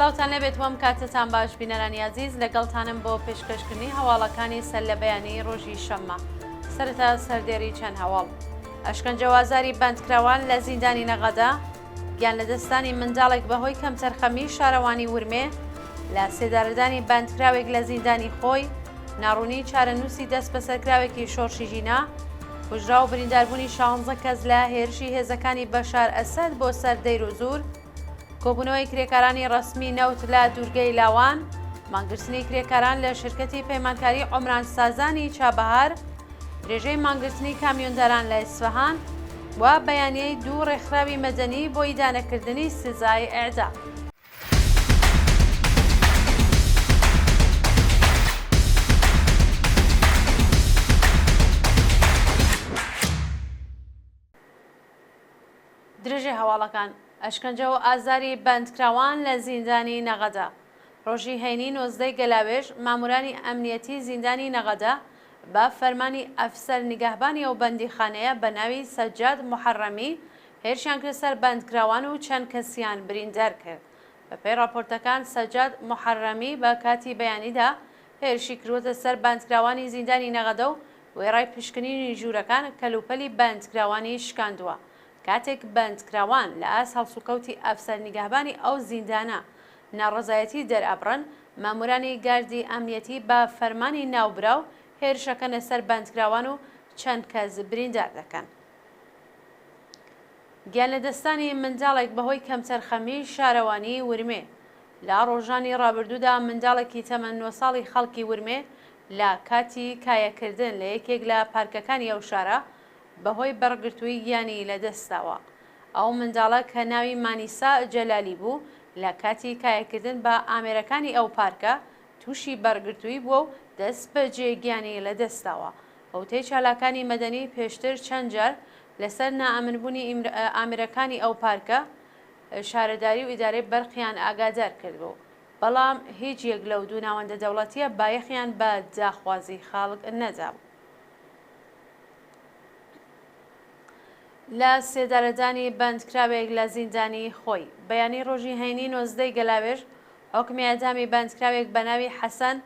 سلاوتان لێبێت وەم کاتەتان باش بینەرانی ئازیز لەگەڵتانم بۆ پێشکەشکردنی هەواڵەکانی سەر لە بەیانی ڕۆژی شەممە سەرەتا سەردێری چەند هەواڵ ئەشکەنجە و ئازاری بەندکراوان لە زیندانی نەغەدە گیان لەدەستدانی منداڵێک بەهۆی کەمتەرخەمی شارەوانی ورمێ، لە سێدارەدانی بەندکراوێک لە زیندانی خۆی، ناڕوونی چارەنووسی دەستبەسەرکراوێکی شۆڕشی ژینا، کوژراو و برینداربوونی شانزە کەس لە هێرشی هێزەکانی بەشار ئەسەد بۆ سەر دەیرۆزوور، کۆبوونەوەی کرێکارانی ڕەسمی نەوت لە دوورگەی لاوان، مانگرتنی کرێکاران لە شرکەتی پەیمانکاری عومرانسازانی چابەهار، درێژەی مانگرتنی کامیۆنداران لە ئیسفەهان و بەیانیەی دوو ڕێکخراوی مەدەنی بۆ ئیدانەکردنی سزای ئێعدام. درێژەی هەواڵەکان، ئەشکەنجە و ئازاری بەندکراوان لە زیندانی نەغەدە. ڕۆژی هەینی 19 ی گەلاوێژ، مامورانی ئەمنیەتی زیندانی نەغەدە بە فەرمانی ئەفسەر نیگەهبانی ئەو بەندیخانەیە بە ناوی سەجاد موحەڕەمی هێرشیان کردە سەر بەندکراوان و چەند کەسیان بریندار کرد. بەپێی ڕاپۆرتەکان سەجاد موحەڕەمی بە کاتی بەیانیدا هێرشی کردووەتە سەر بەندکراوانی زیندانی نەغەدە و وێڕای پشکنینی ژوورەکان کەلوپەلی بەندکراوانی شکاندووە. کاتێک بەندکراوان لە ئاست هەڵسوکەوتی ئەفسەر نیگەهبانی ئەو زیندانە ناڕەزایەتی دەرئەبڕن، مامورانی گاردی ئەمنیەتی بە فەرمانی ناوبراو هێرشەکەنە سەر بەندکراوان و چەند کەس بریندار دەکەن. گیانلەدەستدانی منداڵێک بەهۆی کەمتەرخەمیی شارەوانیی ورمێ لە ڕۆژانی ڕابردوودا منداڵێکی تەمەن نۆ ساڵی خەڵکی ورمێ لە کاتی کایەکردن لە یەکێک لە پارکەکانی ئەو شارە بەهۆی بەرگرتوویی گیانی لەدەستداوە. ئەو منداڵە کە ناوی مانیسا جەلالی بوو، لە کاتی کایەکردن بە ئامێرەکانی ئەو پارکە تووشی بەرگرتوویی بووە و دەستبەجێ گیانی لەدەستداوە. بەوتەی چالاکانی مەدەنی پێشتر چەند جار لەسەر نائەمنبوونی ئامێرەکانی ئەو پارکە شارەداری و ئیدارەی بەرقیان ئاگادار کردبوو، بەڵام هیچ یەک لەو دوو ناوەندە دەوڵەتییە بایەخیان بە داخوازی خەڵک نەدابوو. لە سێدارەدانی بەندکراوێک لە زیندانی خۆی. بەیانی ڕۆژی هەینی 19 ی گەلاوێژ حوکمی ئێعدامی بەندکراوێک بە ناوی حەسەن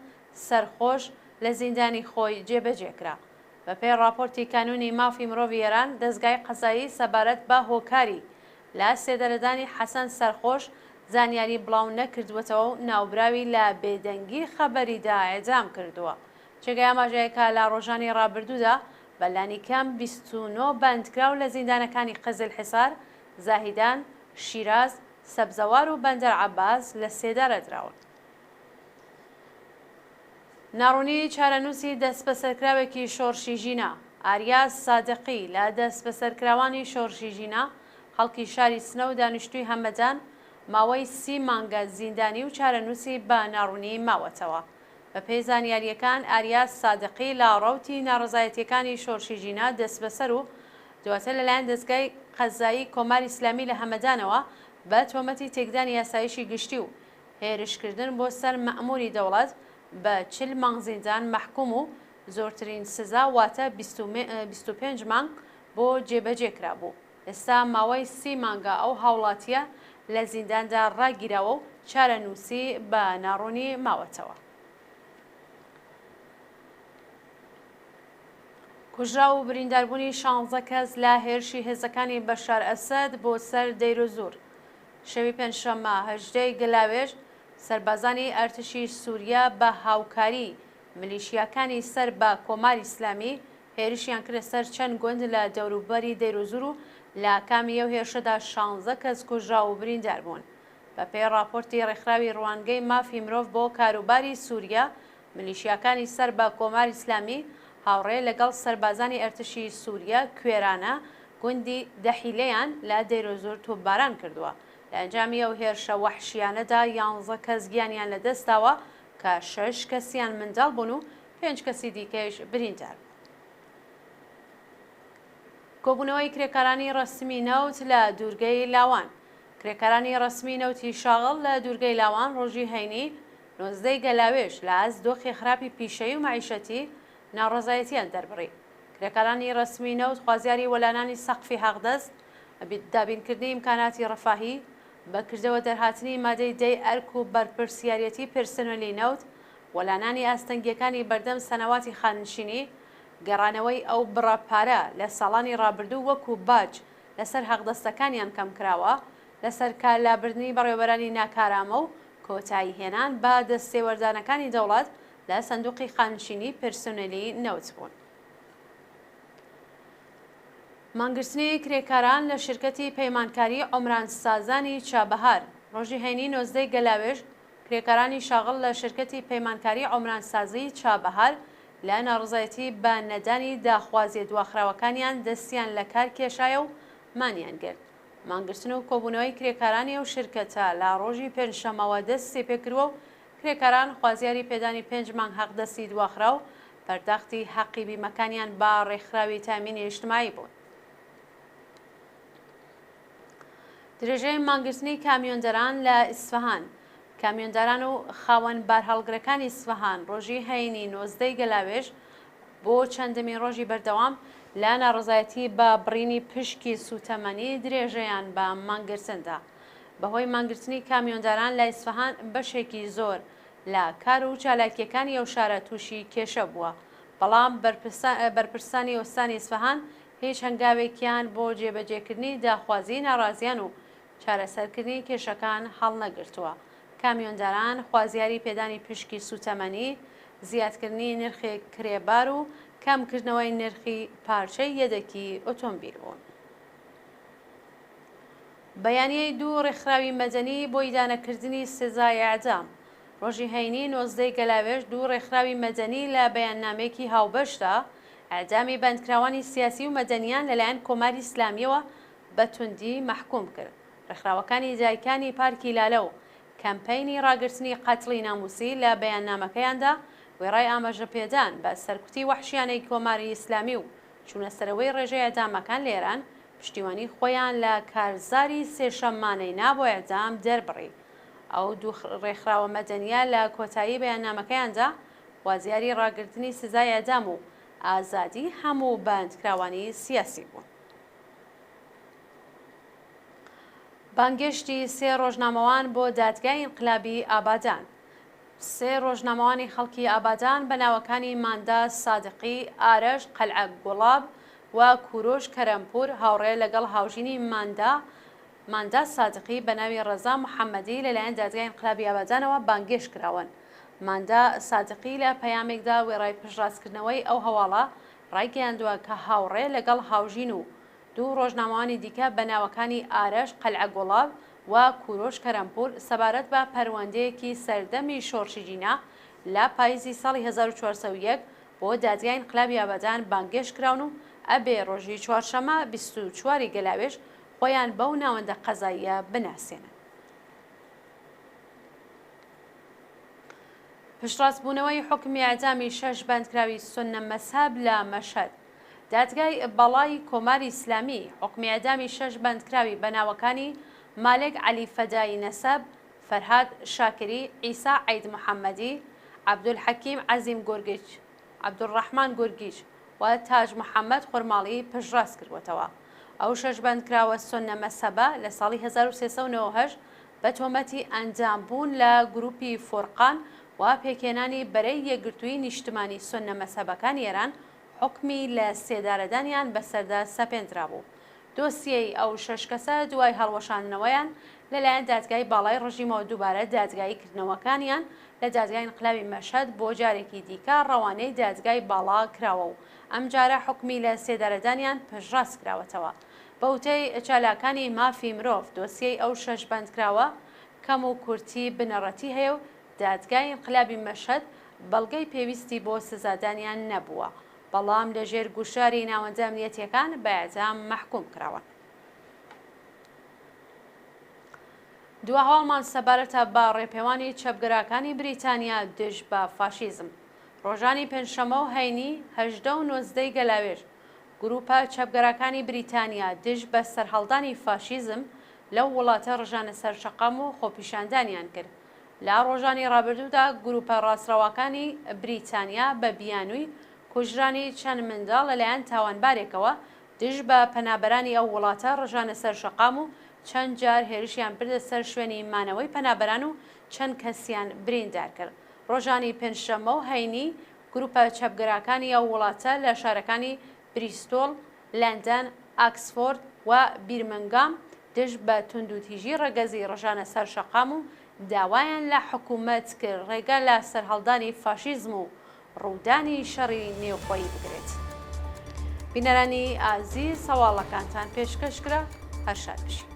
سەرخۆش لە زیندانی خۆی جێبەجێ کرا. بەپێی ڕاپۆرتی کانوونی مافی مرۆڤی ئێران، دەزگای قەزایی سەبارەت بە هۆکاری لە سێدەرەدانی حەسەن سەرخۆش زانیاری بڵاو نەکردووەتەوە و ناوبراوی لە بێدەنگی خەبەریدا ئێعدام کردووە. جێگای ئاماژەیە کە لە ڕۆژانی ڕابردوودا بە لانیکەم 29 بەندکراو لە زیندانەکانی قزلحسار، زاهیدان، شیراز، سەبزەوار و بەندەر عەباس لە سێدارە دراون. ناڕوونیی چارەنووسی دەستبەسەرکراوێکی شۆڕشی ژینا، ئاریا سادقی لە دەستبەسەرکراوانی شۆڕشی ژینا، خەڵکی شاری سنە و دانیشتووی هەمەدان، ماوەی سی مانگە زیندانی و چارەنووسی بە ناڕوونی ماوەتەوە. بەپێی زانیارییەکان، ئاریا سادقی لە ڕەوتی ناڕەزایەتییەکانی شۆڕشی ژینا دەستبەسەر و دواتر لەلایەن دەزگای قەزایی کۆماری ئیسلامی لە هەمەدانەوە بە تۆمەتی تێکدانی ئاسایشی گشتی و هێرشکردن بۆ سەر مەئموری دەوڵەت بە 40 مانگ زیندان مەحکوم و زۆرترین سزا واتە 25 مانگ بۆ جێبەجێ کرابوو. ئێستا ماوەی سی مانگە ئەو هاوڵاتییە لە زینداندا ڕاگیراوە و چارەنووسی بە ناڕوونی ماوەتەوە. کوژراو و برینداربوونی شانزە کەس لە هێرشی هێزەکانی بەشار ئەسەد بۆ سەر دەیرۆزوور. شەوی پێنجشەممە 18 ی گەلاوێژ، سەربازانی ئەرتشی سووریا بە هاوکاریی ملیشیاکانی سەر بە کۆماری ئیسلامی هێرشیان کردە سەر چەند گوند لە دەوروبەری دەیرۆزور و لە ئاکامی ئەو هێرشەدا شانزە کەس کوژراو و بریندار بوون. بە پێی ڕاپۆرتی ڕێکخراوی ڕوانگەی مافی مرۆڤ بۆ کاروباری سووریا، ملیشیاکانی سەر بە کۆماری ئیسلامی هاوڕێ لەگەڵ سەربازانی ئەرتشی سووریا کوێرانە گوندی دەحیلەیان لە دەیرۆزور تۆپباران کردووە. لە ئەنجامی ئەو هێرشە وەحشیانەدا یانزە کەس گیانیان لەدەست داوە کە شەش کەسیان منداڵ بوون و پێنج کەسی دیکەیش بریندار بوون. کۆبوونەوەی کرێکارانی ڕەسمی نەوت لە دوورگەی لاوان کرێکارانی ڕەسمی نەوتی شاغڵ لە دوورگەی لاوان ڕۆژی هەینی 19 ی گەلاوێژ لە ئاست دۆخی خراپی پیشەیی و مەعیشەتی ناڕەزایەتیان دەربڕی. کرێکارانی ڕەسمی نەوت خوازیاری وەلانانی سەقفی حەقدەست، دابینکردنی ئیمکاناتی ڕەفاهی، بە کردەوە دەرهاتنی مادەی دەی ئەرک و بەرپرسیاریەتی پرسنۆلی نەوت، وەلانانی ئاستەنگیەکانی بەردەم سەنەواتی خانەنشینی، گەڕانەوەی ئەو بڕە پارە لە ساڵانی ڕابردوو وەکو باج لەسەر حەقدەستەکانیان کەمکراوە، لەسەر کار لابردنی بەڕێوەبەرانی ناکارامە و کۆتایی هێنان بە دەستێوەردانەکانی دەوڵەت لە سندوقی خانشینی پرسونێلی نەوت بوون. مانگرتنی کرێکاران لە شیرکەتی پەیمانکاری عومرانسازانی چابەهار ڕۆژی هەینی 19 ی گەلاوێژ کرێکارانی شاغڵ لە شیرکەتی پەیمانکاری عومرانسازی چابەهار لە ناڕەزایەتی بە نەدانی داخوازیە دواخراوەکانیان دەستیان لە کار کێشایە و مانیان گرت. مانگرتن و کۆبوونەوەی کرێکارانی ئەو شیرکەتە لە ڕۆژی پێنجشەممەوە دەستی پێکردووە و کرێکاران خوازیاری پێدانی پێنج مانگ حەقدەستی دواخراو و پەرداختی حەقی بیمەکانیان بە ڕێکخراوی تامینی ئیجتماعی بوون. درێژەی مانگرتنی کامیۆندەران لە ئیسفەهان کامیۆنداران و خاوەن بارهەڵگرەکانی ئیسفەهان ڕۆژی هەینی 19 ی گەلاوێژ بۆ چەندەمین ڕۆژی بەردەوام لە ناڕەزایەتی بە بڕینی پشکی سووتەمەنی درێژەیان بە مانگرتن دا. بەهۆی مانگرتنی کامیۆنداران لە ئیسفەهان بەشێکی زۆر لە کار و چالاکییەکانی ئەو شارە تووشی کێشە بووە، بەڵام بەرپرسانی ئوستانی ئیسفەهان هیچ هەنگاوێکیان بۆ جێبەجێکردنی داخوازیی ناڕازیان و چارەسەرکردنی کێشەکان هەڵنەگرتووە. کامیۆنداران خوازیاری پێدانی پشکی سووتەمەنی، زیادکردنی نرخی کرێبار و کەمکردنەوەی نرخی پارچەی یەدەکی ئۆتۆمبیل بوون. بەیانیەی دوو ڕێکخراوی مەدەنی بۆ ئیدانەکردنی سزای ئێعدام ڕۆژی هەینی 19 ی گەلاوێژ دوو ڕێکخراوی مەدەنی لە بەیاننامەیەکی هاوبەشدا ئێعدامی بەندکراوانی سیاسی و مەدەنییان لەلایەن کۆماری ئیسلامییەوە بە توندی مەحکووم کرد. ڕێکخراوەکانی دایکانی پارکی لالە و کەمپەینی ڕاگرتنی قەتڵی نامووسی لە بەیاننامەکەیاندا وێڕای ئاماژەپێدان بە سەرکوتی وەحشیانەی کۆماری ئیسلامی و چوونەسەرەوەی ڕێژەی ئێعدامەکان لە ئێران، پشتیوانی خۆیان لە کارزاری سێشەممانەی نا بۆ ئێعدام دەربڕی. ئەو دوو ڕێکخراوە مەدەنییە لە کۆتایی بەیاننامەکەیاندا خوازیاری ڕاگرتنی سزای ئێعدام و ئازادی هەموو بەندکراوانی سیاسی بوون. بانگێشتی سێ ڕۆژنامەوان بۆ دادگای ئینقلابی ئابادان. سێ ڕۆژنامەوانی خەڵکی ئابادان بە ناوەکانی ماندا سادقی، ئارەش قەلعە گوڵاب و کوروش کەرەمپوور هاوڕێ لەگەڵ هاوژینی ماندا ماندا سادقی بە ناوی ڕەزا محەممەدی لەلایەن دادگای ئینقلابی ئابادانەوە بانگێشت کراون. ماندا سادقی لە پەیامێکدا وێڕای پشتڕاستکردنەوەی ئەو هەواڵە ڕایگەیاندووە کە هاوڕێ لەگەڵ هاوژین و دوو ڕۆژنامەوانی دیکە بە ناوەکانی ئارەش قەلعەگوڵاب و کوروش کەرەمپوور سەبارەت بە پەروەندەیەکی سەردەمی شۆڕشی ژینا لە پاییزی ساڵی 1401 بۆ دادگای ئینقلابی ئابادان بانگهێشت کراون و ئەبێ ڕۆژی چوارشەممە 24 ی گەلاوێژ خۆیان بەو ناوەندە قەزاییە بناسێنن. پشتڕاستبوونەوەی حوکمی ئێعدامی شەش بەندکراوی سوننە مەزهەب لە مەشهەد. دادگای باڵای کۆماری ئیسلامی حوکمی ئێعدامی شەش بەندکراوی بە ناوەکانی مالک عەلی فەدایی نەسەب، فەرهاد شاکری، عیسا عەید محەممەدی، عەبدولحەکیم عەزیم گورگیچ، عەبدولڕەحمان گورگیچ و تاج محەممەد خورماڵی پشتڕاست کردووەتەوە. ئەو شەش بەندکراوە سوننە مەزهەبە لە ساڵی 1398 بە تۆمەتی ئەندامبوون لە گرووپی فورقان و پێکهێنانی بەرەی یەکگرتووی نیشتمانی سوننە مەزهەبەکانی ئێران حوکمی لە سێدارەدانیان بەسەردا سەپێندرابوو. دۆسیەی ئەو شەش کەسە دوای هەڵوەشاندنەوەیان لەلایەن دادگای باڵای ڕژیمەوە دووبارە دادگایی کردنەوەکانیان لە دادگای ئینقلابی مەشهەد بۆ جارێکی دیکە ڕەوانەی دادگای باڵا کراوە و ئەمجارە حوکمی لە سێدارەدانیان پشتڕاست کراوەتەوە. بە وتەی چالاکانی مافی مرۆڤ دۆسیەی ئەو شەش بەندکراوە کەم و کورتی بنەڕەتی هەیە و دادگای ئینقلابی مەشهەد بەڵگەی پێویستی بۆ سزادانیان نەبووە، بەڵام لە ژێر گوشاری ناوەندە ئەمنیەتییەکان بە ئێعدام مەحکووم کراون. دوا هەواڵمان سەبارەتە بە ڕێپێوانی چەپگەراکانی بریتانیا دژ بە فاشیزم. ڕۆژانی پێنجشەممە و هەینی 18 و 19 ی گەلاوێژ، گرووپە چەپگەراکانی بریتانیا دژ بە سەرهەڵدانی فاشیزم لەو وڵاتە ڕژانە سەر شەقام و خۆپیشاندانیان کرد. لە ڕۆژانی ڕابردوودا گروپە ڕاستڕەواکانی بریتانیا بە بیانووی کوژرانی چەند منداڵ لەلایەن تاوانبارێکەوە دژ بە پەنابەرانی ئەو وڵاتە ڕژانە سەر شەقام و چەند جار هێرشیان بردە سەر شوێنی مانەوەی پەنابەران و چەند کەسیان بریندار کرد. ڕۆژانی پێنجشەممە و هەینی گروپە چەپگەراکانی ئەو وڵاتە لە شارەکانی بریستۆڵ، لەندەن، ئاکسفۆرد و بیرمنگام دژ بە توندوتیژی ڕەگەزی ڕژانە سەر شەقام و داوایان لە حکومەت کرد ڕێگە لە سەرهەڵدانی فاشیزم و ڕوودانی شەڕی نێوخۆیی بگرێت. بینەرانی ئازیز هەواڵەکانتان پێشکەش کرا، هەر شاد بژین.